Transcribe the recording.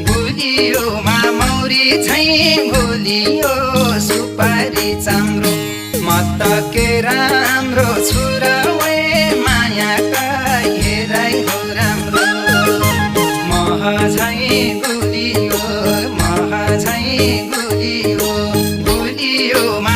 गुलियोमा मौरी झैँ भुलियो सुपारी चाम्रो म त के राम्रो छु र वे मायाका हेराइ हो राम्रो मह झैँ गुलियो गुलियोमा